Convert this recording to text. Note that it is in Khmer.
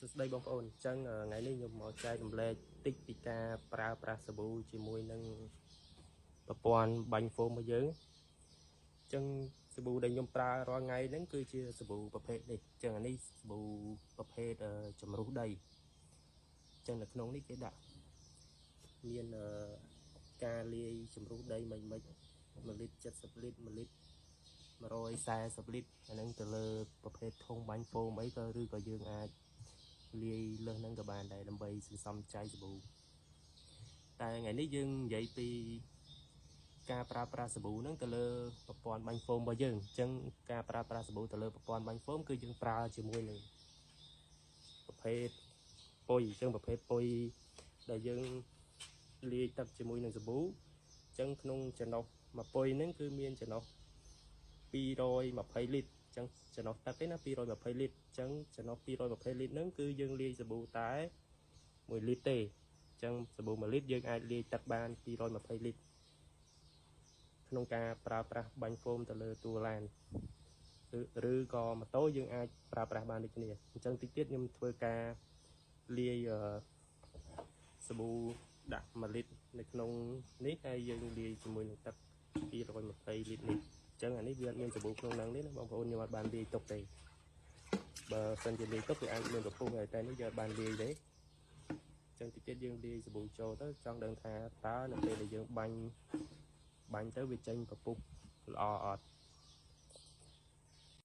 សួស្តីបងប្អូនអញ្ចឹងថ្ងៃនេះខ្ញុំមកចែករំលែកតិចពីការប្រើប្រាស់សាប៊ូជាមួយនឹងប្រព័ន្ធបាញ់ហ្វូមរបស់យើងអញ្ចឹងសាប៊ូដែលខ្ញុំប្រើរាល់ថ្ងៃហ្នឹងគឺជាសាប៊ូប្រភេទនេះអញ្ចឹងអានេះសាប៊ូប្រភេទជំរុះដីអញ្ចឹងនៅក្នុងនេះគេដាក់មានការលាយជំរុះដីមិនមិន1លីត្រ70លីត្រ1លីត្រ140លីត្រអាហ្នឹងទៅលើប្រភេទធុងបាញ់ហ្វូមអីក៏ឬក៏យើងអាចលាយលើសហ្នឹងក៏បានដែរដើម្បីសន្សំចៃសាប៊ូតែថ្ងៃនេះយើងនិយាយពីការប្រើប្រាស់សាប៊ូហ្នឹងទៅលើប្រព័ន្ធបាញ់ហ្វូមរបស់យើងអញ្ចឹងការប្រើប្រាស់សាប៊ូទៅលើប្រព័ន្ធបាញ់ហ្វូមគឺយើងប្រើជាមួយនឹងប្រភេទពុយអញ្ចឹងប្រភេទពុយដែលយើងលាយទឹកជាមួយនឹងសាប៊ូអញ្ចឹងក្នុងចំណុះមួយពុយហ្នឹងគឺមានចំណុះ220លីត្រអញ្ចឹងចំណុះទឹកឯណា220លីត្រអញ្ចឹងចំណុះ220លីត្រហ្នឹងគឺយើងលាយសាប៊ូតែ1លីត្រទេអញ្ចឹងសាប៊ូ1លីត្រយើងអាចលាយទឹកបាន220លីត្រក្នុងការប្រើប្រាស់បាញ់ហ្វូមទៅលើតួឡានឬក៏ម៉ូតូយើងអាចប្រើប្រាស់បានដូចគ្នាអញ្ចឹងតិចទៀតខ្ញុំធ្វើការលាយសាប៊ូដាក់1លីត្រនៅក្នុងនេះហើយយើងលាយជាមួយនឹងទឹក220លីត្រនេះអញ្ចឹងអានេះវាអត់មានសាប៊ូក្នុងហ្នឹងទេណាបងប្អូនខ្ញុំអត់បានលាយទុកទេបើសិនជាលាយទុកវាអាចមានពពុះហើយតែនេះយើងអត់បានលាយទេអញ្ចឹងតិចទៀតយើងលាយសាប៊ូចូលទៅចង់ដឹងថាតើនៅពេលដែលយើងបាញ់បាញ់ទៅវាចេញពពុះល្អអត់